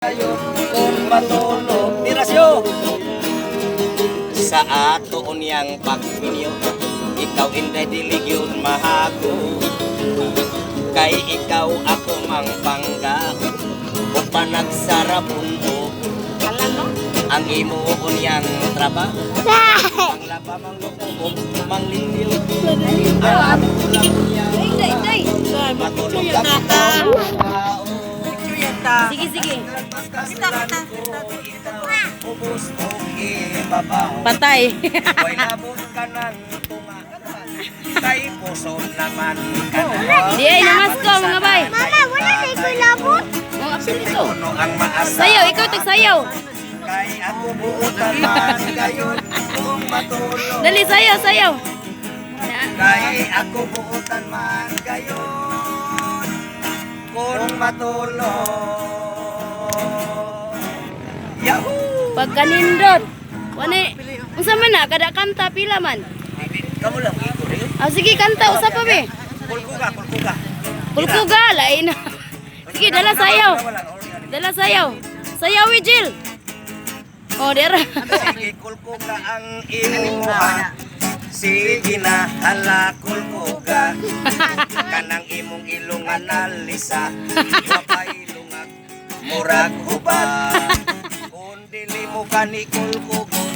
Kung matulog dirasyo sa ato unyang pagminyo, ikaw, inday, dili gyud mahago kay ikaw ako mang pangga o panagsarabon o ang imo unyang trabaho, ang laba, mangloko, manglimpyo, ang ato lang unyang Inday, inday. Matulog ka tao. Sige, sige. Kita, kita, kita. Ubos o ibabaw. Patay. Way labot ka ng tunga. Kay puso naman ka na. Di ay namasko, mga bay. Mama, wala na iko'y labot. Mga absoluto. Kuno ang maasa. Sayaw, ikaw tagsayaw. Kay ako buotan man gayon kung matulog. Dali, sayaw, sayaw. Kay ako buotan man gayon kung matulog. Yahoo! Pagkanindot. Wala, unsa man na kada kanta pila man? Kamu lang iko rin. Ah, sige, kanta usa pa be. Kulkuga, kulkuga. Kulkuga lain na. Sige, dala sayaw. Dala sayaw. Sayaw, Jill. Oh, dera. Sige, kulkuga ang imuha. Sige na, hala, kulkuga. Kanang imong ilong analisa. Wapay lungag, murag huba. Kung dili mo kani kulkugon,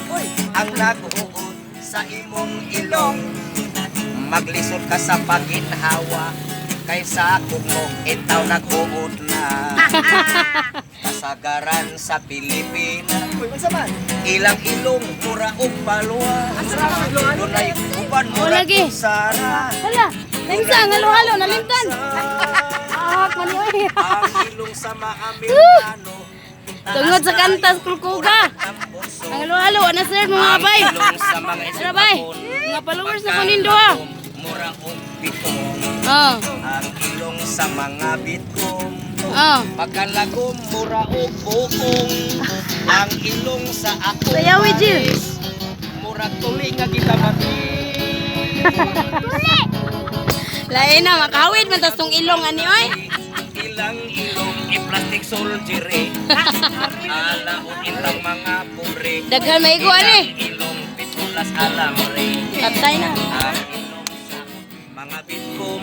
ang naghuot sa imong ilong. Maglisod ka sa paginhawa, kay sa mo, itaw naghuot na. Kasagaran sa Pilipinas. Ilang ilong, mura og palwa. Dunay uban, Oh, mura lagi. og sara. Hala, limsa ang halo-halo nalimtan. Ah, mani oy. Ang ilong sa mga Amerikano. Tungod sa kanta sa kulkuga. Ang halo-halo ana sir, mga bay. Ang ilong sa mga Ano bay? Mga followers na kunin duha. Mura og bitong. Oh, Ang ilong sa mga bitong. oh. Pagkalagom, mura og bukong. Ang ilong sa ako. Sayawi, Jill. Murag tuli nga kita mati. Lain na makawid man tas tong ilong ani oy. Ilang ilong i-plastic surgery. Ala og intang mga pobre. Daghan maigo ani. Ilang ilong pitulas alamre. Patay na. Ang ilong sa mga bitkom.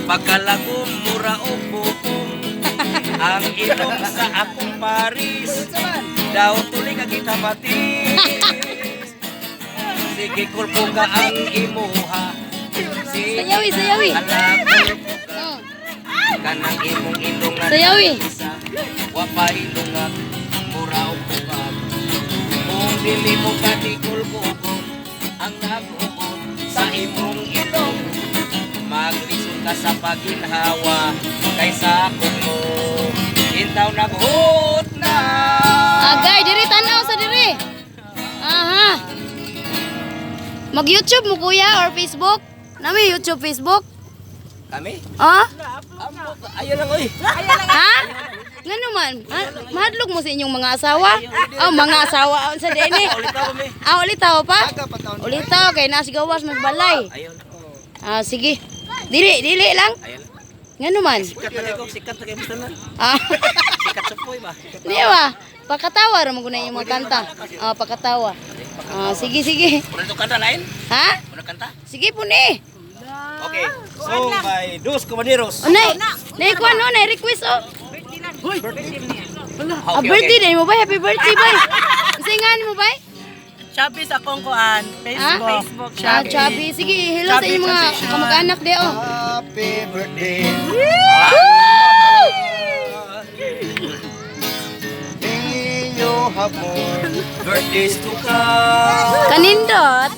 Pagkalagom, mura og bukong. Ang ilong sa akong Paris. Daw tuli nga kita mati. Sige, kulpo ka ang imuha. Sige, Sayawi, sayawi. ala, kulpo ka. Oh. Kanang imong ilong nga Sayawi. isa, wapay lungag, mura og bukag. Kung dili mo katikol kugon, ang naghuot sa imong ilong. Maglisod ka sa paginhawa, kay sa mo, intaw naghuot na. Agay, diri tanaw sa diri. Aha. Mag YouTube mo, kuya, or Facebook? Nami YouTube, Facebook? Kami? Ah? Ampo, ayun lang oy. Ha? Ngano man? Ha? Mahadlok mo sa inyong mga asawa? Oh, mga asawa on sa dini. Ulitaw kami. Ah, ulitaw pa? Aga pa taon. Ulitaw kay nasa gawas mas balay. Ayun. Ah, sige. Dili, dili lang. Ayun. Ngano man? Sikat na kayo, sikat na kayo basta na. Ah. Sikat sa poy ba? Di ba? Pakatawa ra man gud na inyong mga kanta. Ah, pakatawa. Ah, sige, sige. Muna to kanta lain? Ha? Muna kanta? Sige po ni. Okay. So by Dos Comaneros. Oh, nay, nay kuan no, nay request oh. Ah, birthday din mo ba? Happy birthday bay. Unsa nga mo bay? Chubby sa akong kuan, Ha? Facebook. Ah, chubby. Sige, hello sa inyong mga kamag-anak di oh. Happy birthday. You have more birthdays to come. Kanindot.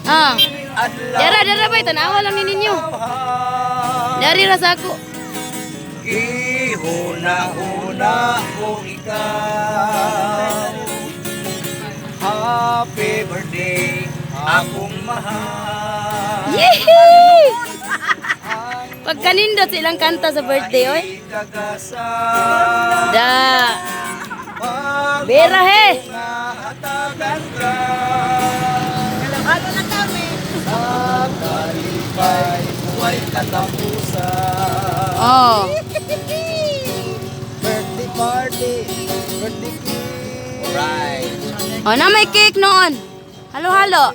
Ah. Adlaw. Dara, dara bay, tanawa lang ni ninyo. Dari ra sa ako. Gihuna-huna ko ikaw. Happy birthday, akong mahal. Yehey! Pagkanindot silang kanta sa birthday oy. Kagasa. Da. Bera he. Hatagan ka. Halo na kami. Sa kalipay, buhay katapusan. Oh. Birthday party. Birthday cake. Alright. Oh, na may cake noon. Halo-halo.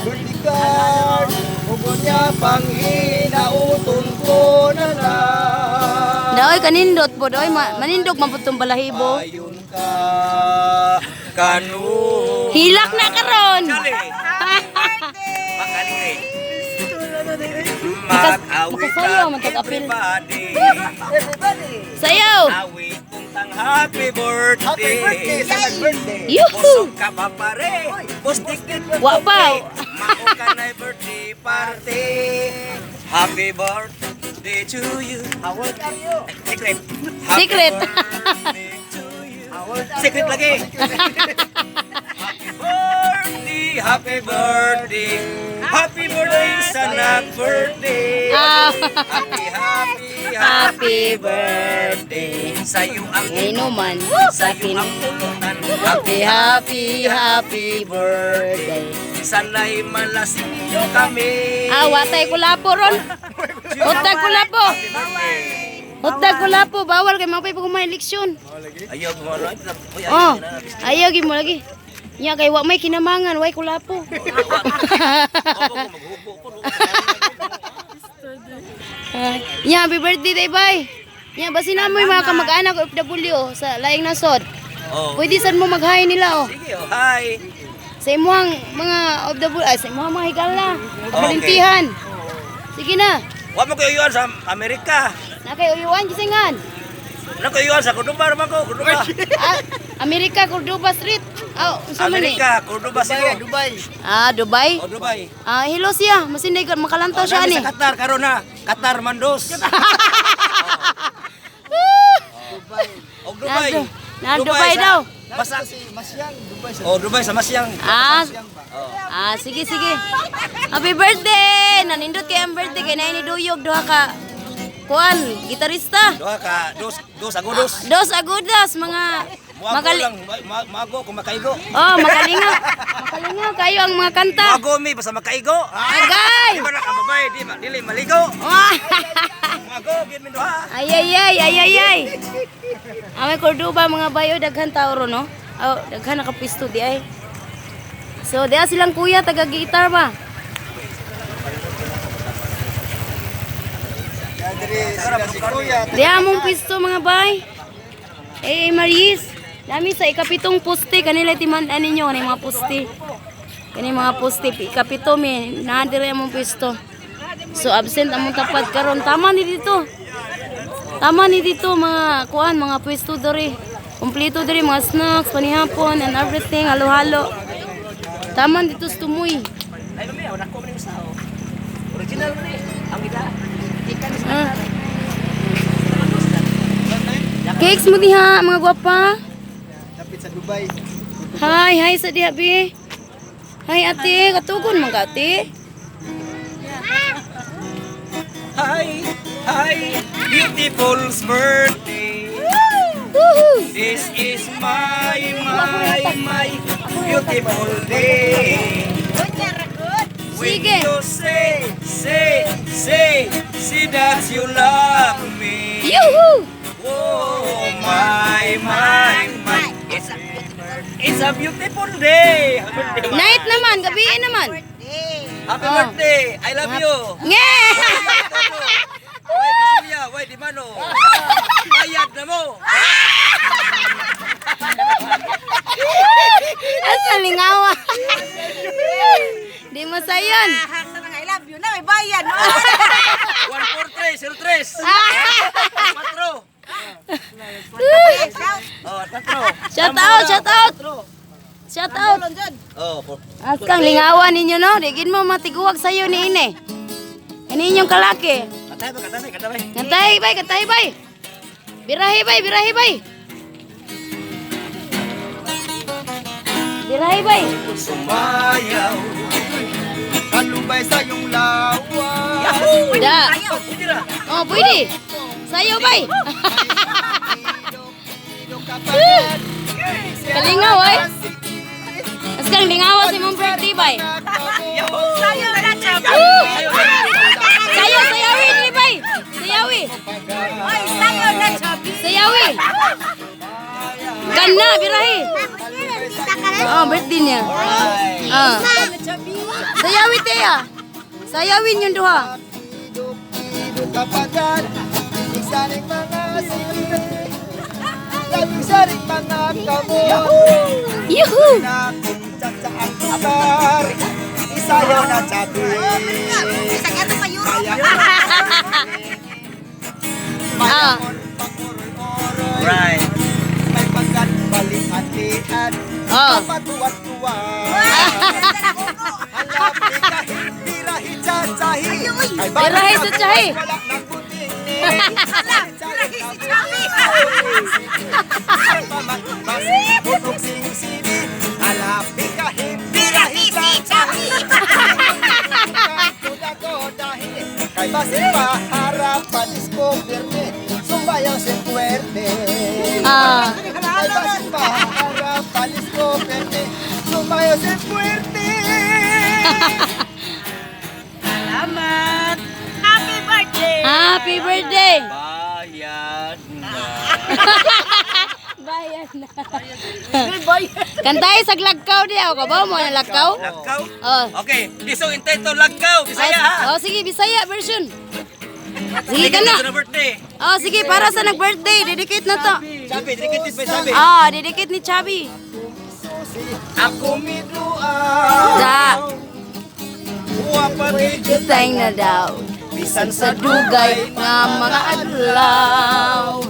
Birthday card. Ug unya panghinauton ko na lang. Daoy kanindot po, daoy manindog man pud tong balahibo. Ayon ka kanu. Hilak na karon. Chale. Pakaligre. Mag-awit makasayaw man tag apil. everybody. Everybody. Sayaw. Awit tang happy birthday. Happy birthday sa nag-birthday. Yuhu. Busog ka ba pare? Bustik Wa pa. Mao ka na birthday party. Happy birthday to you. How old are you? Secret. Happy Secret. birthday to you. How old are Secret you? lagi. Happy birthday, happy birthday. Happy birthday sa nag-birthday. Ah. Happy, happy, happy Happy birthday. Sa'yo ang Inuman. sa'yo Akin. ang pulutan. Happy, happy, happy birthday. Sana'y malasing niyo kami. Ah, watay kulapo ron. Hutag kulapo. Happy birthday. Hutag kulapo. Bawal kay mapay pag eleksyon. Ayaw, gumano. Uy, ayaw, Oh, na. ayaw gid mo lagi. Nya kay wa may kinamangan, way kulapo. Opo, maghubo ko. Nya happy birthday day bay. Nya basin na mo yung mga kamag-anak OFW sa laing nasod. Oh. Pwede sad mo mag-hi nila oh. Sige, oh, hi. Sa imuhang mga OFW, ay, sa imuhang mga higala. Okay. Kabalintihan. Sige na. Wa mo kayo sa Amerika. Na kay uyuan gisingan. Na kayo sa Cordoba naman ko, Cordoba. Ah, Amerika Cordoba Street. Oh, unsa man ni? Amerika, Cordoba siguro. Dubai. Ah, Dubai. Oh, Dubai. Ah, hello siya. Masinday ka makalantaw siya Nami ani. sa Qatar karon na. Qatar Mandos. Oh, Dubai. Na Dubai sa- daw. Basta Si Masyang, Dubai sa Oh, Dubai sa Masyang. Ah, Masyang ba? ah, sige sige. Happy birthday! Nanindot kay ang birthday kay naay ni Duyog duha ka kuan, gitarista. Duha ka, dos, dos agudos. Dos agudas mga Muago makali lang, muago kung makaigo. Oh, makalingaw. Makalingaw kayo ang mga kanta. Muago mi basta makaigo. Agay! Di ba na ka babae, di ba dili maligo. Wah! Muago gyud mi duha. Ay ay ay ay ay ay. Amay Cordoba mga bayo daghan tao ro no. Oh, daghan nakapisto di ay. So diha silang kuya taga gitar ba. Kaya diri sila si Kuya. Diha mong pisto mga bay. Eh Maris, dami sa ikapitong poste kanila timan-an ninyo kanang mga poste. Kani mga poste ikapito mi naa diri among pisto. So absent among tapad karon tama ni dito. Tama ni dito mga kuan mga pwesto diri. Kompleto diri mga snacks, panihapon and everything halo-halo. Tama dito sa Tumoy. Ay mami, wala ko man sa oh. Original man ni. Ang ila. Ah. Cakes mo diha mga gwapa. Dapit sa Dubai. Hi, hi sa diha bi. Hi ate, katugon man ka ate. Hi, hi, beautiful's birthday. Woohoo! This is my beautiful day. When Sige. you say, say, say, say that you love me. Yuhu! Oh, my. It's a beautiful day. Happy birthday. Night naman, gabi naman. Happy Oh. birthday. I love you. Nge! Why di siya? Why di mano? Bayad na mo. Asa lingawa. Di mo sayon. Sa mga I love you na, may bayan. No? 1, 4, 3, 0, 3. 4. Oh, tatlo. Shout out, shout out. Shout out. Oh, four. Askang lingawa ninyo no, digin mo matiguwag sayo ni ine. Ini inyong kalaki. Katay ba, katay, katay. Kantay bay, kantay bay. Birahi bay, birahi bay. Birahi bay. Sumayaw. Kalubay sa iyong lawa. Yahoo! Da. Pwede na. Oh, pwede. Sayo bay. Ilok ka pagad. Kalingaw ay. Askang lingawa si mong birthday bay. Sayo na, Chabi. Sayo, sayawi ni bay. Sayawi. Oy, sayo na, Chabi. Sayawi. Kana birahi. Oh, birthday niya. Ah. Sayawi Tia. Sayawin yung duha. Kido kapagan, isaring mga sige. Saring mga kamot. Yuhu! Na kung tsatsa ang lugar, isayaw na tsabi. Isang ato pa Europe. Ah. Mayamon pang-oroy-oroy. Right. May pagkat balian-lian. Oh. Kapatuwa-tuwa. Halap birahi tsatsahi. Kay Birahi tsatsahi. Wala nang buting ni. Birahi si Chabi. Birahi si Chabi. Kay basin pa harapan isko pirme sumbayaw si puwerte. Ah. Kay basin pa harapan isko pirme sumbayaw si puwerte. Salamat. Happy birthday. Happy birthday. Bayad na. Bayan na. Kantay sa lagkaw di ako ba mo na lagkaw? Lagkaw? Oh. Okay, this song entitled Lagkaw, Bisaya ha. Oh, sige, Bisaya version. Sige ka na. Sa birthday. Oh, sige, para sa nag-birthday, dedicate na to. Sabi, dedicate by sabi. Ah, dedicate ni Chabi. Ako midua. Da. Wa pa Kitay na daw. bisan Sa dugay nga mga adlaw.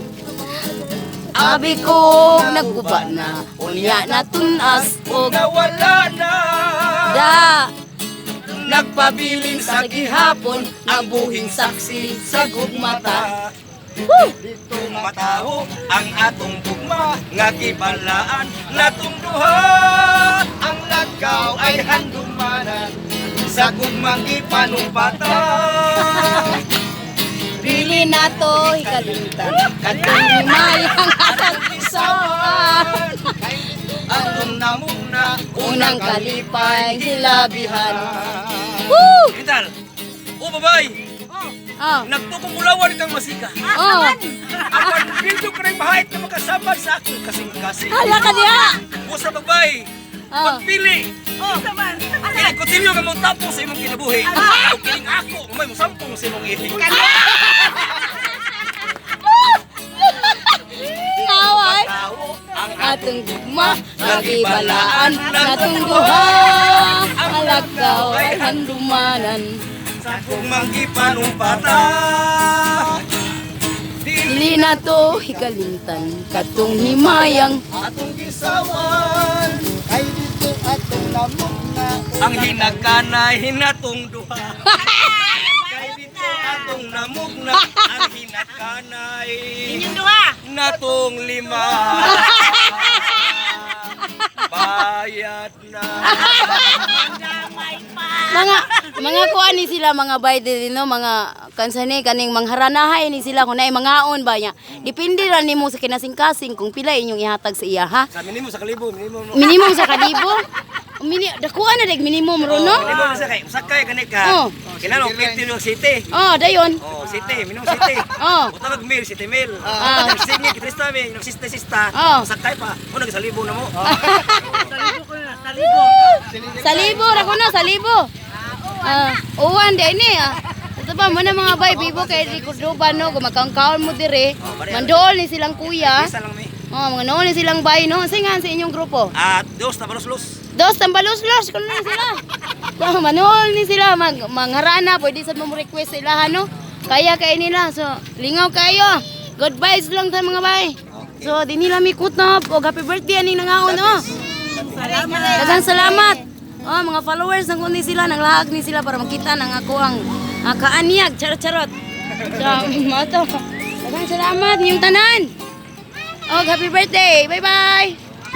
Abi ko nagguba na, unya na tunas og Nawala na. da. Nagpabilin sa Sa gihapon ang buhing saksi sa gugmata. Dito mataho ang atong gugma nga gibalaan natong duha. Ang lakaw ay handumanan sa gugmang gipanumpatan. Dili na to hikalimtan katong himayang atong isawan. Atong namuna Unang kalipay hilabihan. Woo! Vital, o babay, Oh. nagtukong ulawan kang masika. Oh. Apan bildo ka rin mahait na makasama sa akong kasing-kasing. Hala ka diha. Usa babay, Oh. pagpili. Kaya kutilyo ka mong tapong sa imong kinabuhi. O kining ako, may musampong sa imong ihi. Naway. Tao ang Atong gugma, nagibalaan, natong duha. Alagaw ay handumanan. sa gugmang gipanumpata. Dili Dili na to hikalimtan katong himayang Atong gisawan kay dito atong lamok na ang hinakanay hinatong duha. Kay dito atong namugna ang hinakanay Inyong duha. natong lima. Bayad na. Mga mga kuan ni sila mga bay diri no, mga kansa ni kaning mangharanahay ni sila kung naay mangaon ba niya. Depende ra nimo sa kinasingkasing kung pila inyong ihatag sa iya ha. Sa minimum sa kalibo, minimum. Minimum sa kalibo. Mini dakuan na dag minimum ro no. Minimum sa kay, sakay kani ka. Oh. Kinano 50 no city. Oh, dayon. Oh, city, minimum city. Oh. Utang mag mail, city mail. Ah. Nagsingi, kitrista mi, nagsista sista. Oh. Sakay pa. Mo nag sa libo na mo. Salibo ra ko na, salibo. Ah, uwan di ini ah. Ito pa mo na mga bay bibo kay di kuduban no, gumakaon mo dire. Mandool ni silang kuya. Isa lang mi. Oh, mga noon ni silang bay no. Sige nga sa inyong grupo. At dos na balos-los. Dos tambalos-los kuno ni sila. So, manuol ni sila mag mangharana pwede sa mo request sa ilahan no. Kaya kay nila. So, lingaw kayo. Good vibes lang sa mga bay. So, di nila mi kutob og happy birthday aning nangaon no. Salamat. Daghang salamat. Oh, mga followers nang kundi sila nanglahag ni sila para makita nang ako ang kaanyag charot-charot. So, mato. Daghang salamat niyong tanan. Og happy birthday. Bye-bye.